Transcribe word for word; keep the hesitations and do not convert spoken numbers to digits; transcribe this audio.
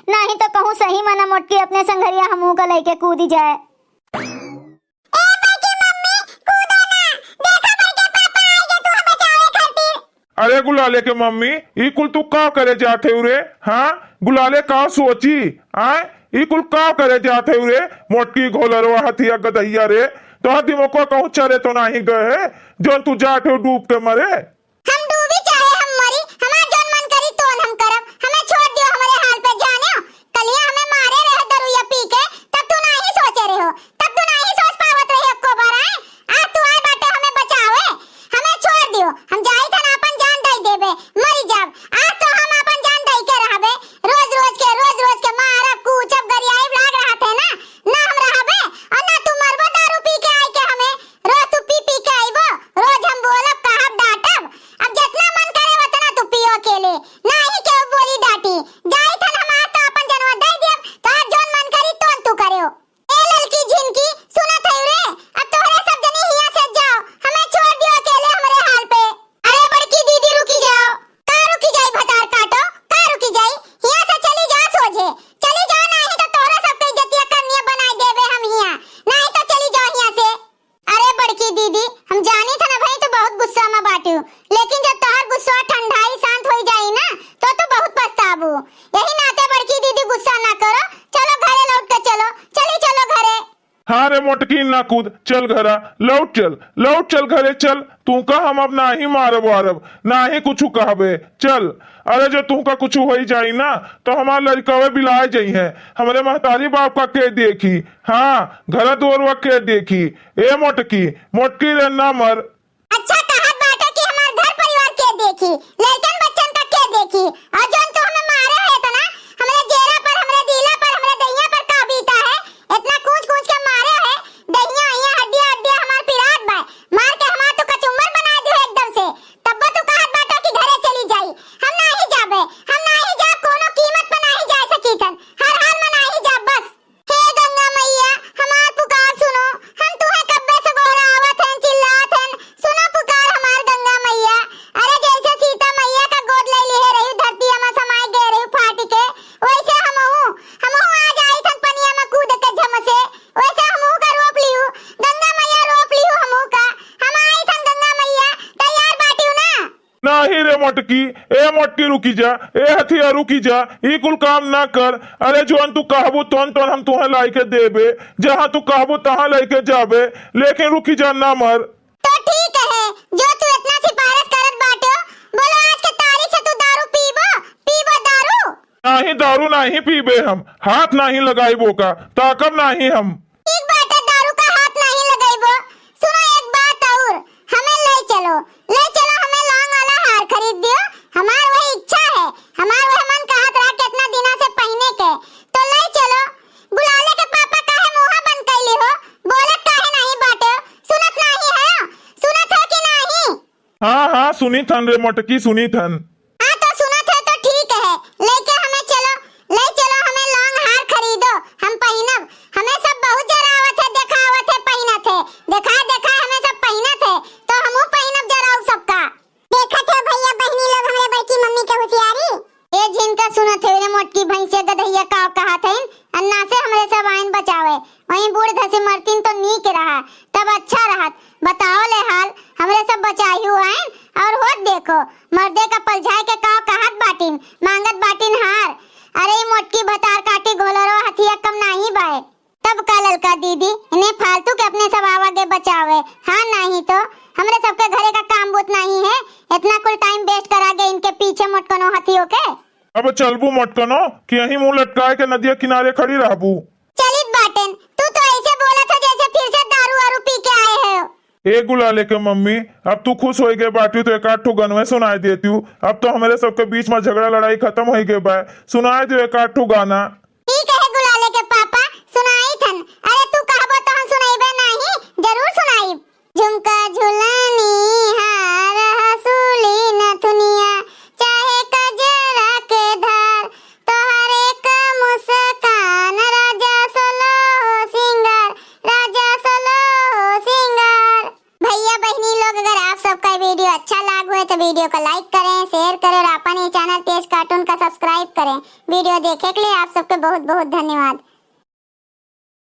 नाहीं तो कहूँ सही मना मोटकी अपने संघरिया हमहू का लइके कूदी जाए। ए बड़की मम्मी, कूदो ना, देखो बड़के पापा आइगे तुहैं बचावे खातिर। अरे गुलाले के मम्मी, ई कुल तू का करे जात है रे? हाँ, गुलाले का सोची? आय, ई कुल का करे जात है रे? मोटकी घोलरवा हथिया गदहिया रे, तोहर दिमको कहूँ चरे तो नाहीं गए है, जौन तू जात है डूब के मरे? हम डूबी चाहे हम मरी, हमार जौन मन करी तौन हम करब। हमें छोड़ दियो हमरे हाल पे जानेउ। कलिया हमें मारे रहे दरुइया पी के, तब तू नाहीं सोचे रहे हो, तब तू नाहीं सोच पावत रहे एको बार। आय, आज तू आए बाटे हमें बचावे। हमें छोड़ दियो, हम जाई थन आपन जान दई देबे, मरी जाब। आज तो हम आपन जान दई के रहबे। रोज रोज के, रोज रोज के मारब, कूचब, गरियाइब लाग रहत है ना, ना हम रहबे और ना तू मरबो दारू पी के आई के हमें। रोज तू पी पी के अइबो, रोज हम बोलब, कहब, डांटब। अब जितना मन करे उतना तू पियो अकेले, नाहीं केहू बोली डांटी। जाई थन हम आज तो आपन जनवा दे दियब, तो आज जौन मन करी तौन तू करेउ। ए ललकी झिनकी, सुनत है रे, अब तोहरे सब जनी हियां से जाओ, हमें छोड़ दियो अकेले हमरे हाल पे। अरे बड़की दीदी रुकी जाओ। का रुकी जाई भतार काटो, का रुकी जाई? हियां से चली जा सोझे, चली जा, नाहीं तो तोहरे सबके इज्जतिया करनिया बनाई देबे हम हियां, नाहीं तो चली जाओ हियां से। अरे बड़की दीदी, हम जानी थन अबहीं तू बहुत गुस्सा में बाटू, लेकिन जब तोहर गुस्सा ठंडाई, शांत होई जाई ना, तो तू बहुत पछताबू। यही नाते बड़की दीदी गुस्सा ना करो, चलो घरे लौट के चलो, चली चलो घरे। हाँ रे मोटकी, ना कूद, चल घरा, लौट चल, लौट चल घरे चल, तू का हम अब नाहीं मारब वारब, नाहीं कुछ कहबे, चल। अरे जो तू का कुछ होई जाई ना, तो हमार लड़कवे बिलाए जाई हैं, हमरे महतारी बाप का के देखी, हाँ, घरा दुआरवा के देखी, ए मोटकी, मोटकी रे ना मर। अच्छा कहत बाटे कि हमार घर परिवार के देखी, लड़कन बच्चन का के देखी? और जौन तू हमें मारे है इतना, हमरे जेरा पर, हमरे दिला पर, हमरे दहिया पर का बीता है? इतना कूच कूच के मारे है, दहिया, अहिया, हड्डिया, हड्डिया हमार पिरात बा। मार के हमार तू कचुम्बर बना दियो एकदम से। तब्बो तू कहत बाटे कि घरे चली जाई। हम नाहीं जाबे, हम नाहीं जाब, कोनो कीमत पर नाहीं जा सकीथन। हर हाल में नाहीं जाब बस। हे गंगा मैया, हमार पुकार सुनो, हम तुहे कब्बे से गोहरावत हन, चिल्लात हन, सुनो पुकार हमार गंगा मैया। अरे जैसे सीता मैया का गोद ले लिहे रही, धरती में समाई गए रही फाट के, वैसे हमहू, हमहू आज आई थन पनिया में कूद के झम से, वैसे हमहू का रोप लिहू, गंगा मैया रोप लिहू हमहू का, हम आई थन गंगा मैया, तैयार बाटियो ना? नाहीं रे मोटकी, ए मोटकी रुकी जा, ए हथिया रुकी जा, ई कुल काम ना कर। अरे जौन तू कहबू तौन तौन हम तुहे लाइके देबे, जहाँ तू कहबू तहाँ लाइके जाबे, लेकिन रुकी जा ना मर। तो ठीक है, जो तू इतना सिफारिश करत बाटो, बोलो आज के तारीख से तू दारू पीबो, पीबो दारू? नाहीं दारू नाहीं पीबे हम, हाथ नाहीं लगाइबो का, ताकब नाहीं हम। ठीक बाटे, दारू का हाथ नाहीं लगइबो। सुनो एक बात और, हमें ले चलो, ले चलो हमें लौंग वाला हार खरीद दियो। हमार वही इच्छा है, हमार वह मन कहत रहा कितना दिना से पहिने के, तो ले चलो। गुलाले के पापा काहे मुँह बंद कैले हो, बोलत काहे नाहीं बाटे, सुनत नाहीं है, सुनत है कि नाहीं? हाँ हाँ सुनित हन रे मोटकी, सुनित हन। हाँ, तो सुनत है तो ठीक है, लइके हमें चलो, ले चलो हमें लौंग हार खरीदो, हम पहिनब। हमें सब बहुत जरावत है, देखावत है, पहिनत है, देखा देखा हमें सब पहिनत है, तो हमहू पहिनब जराऊ सबका। देखत हो भइया बहिनी लोग हमरे बड़की मम्मी के होशियारी। ए झिनका सुनत है रे मोटकी भैंसे गदहिया का कहत है, अन्ना से हमरे सब आइन बचावे, वहीं बूढ़ धसे मरतीन तो नीक रहा, तब अच्छा रहत। बताओ ले हाल, हमरे सब बचाई हुआ आइन, और होत देखो, मर्दे का पलझाए के का कहत बाटिन, मांगत बाटिन हार। अरे ई मोटकी भतार काटी घोलरो हथिया कम नाहीं बाए। तब का ललका दीदी, इन्हें फालतू के अपने सब आवागे बचावे। हाँ नाहीं तो, हमरे सबके घरे का काम बूत नाहीं है, इतना कुल time waste करा गे इनके पीछे मोटकनो हथियों के। अब चलबू मोटकनो कि यहीं मुंह लटकाए के नदिया किनारे खड़ी रहबू? चलित बाटेन, तू तो ऐसे बोलत हो जैसे फिर से दारू वारू पी के आए हो। ए गुलाले के मम्मी, अब तू खुश होई गए बाटी तो एक आध ठो गनवे सुनाई देती हूँ। अब तो हमरे सबके बीच में झगड़ा लड़ाई खत्म होई गए बा। सुनाई दो एक आध ठो गाना। ठीक है गुलाले के पापा, सुनाई थन। अरे तू कहबो तो हम सुनाइबे नहीं, जरूर सुनाइब। झुमका झुलनी हार हसूली नथुनिया, चाहे कजरा के धार, तोहर एक मुस्कान राजा सोलह सिंगार, राजा सोलह सिंगार। भैया बहिनी लोग, अगर आप सबका video अच्छा लाग हुए तो video का like करें, share करें और आपन ये channel तेज cartoon का subscribe करें। Video देखे के लिए आप सबके बहुत बहुत धन्यवाद।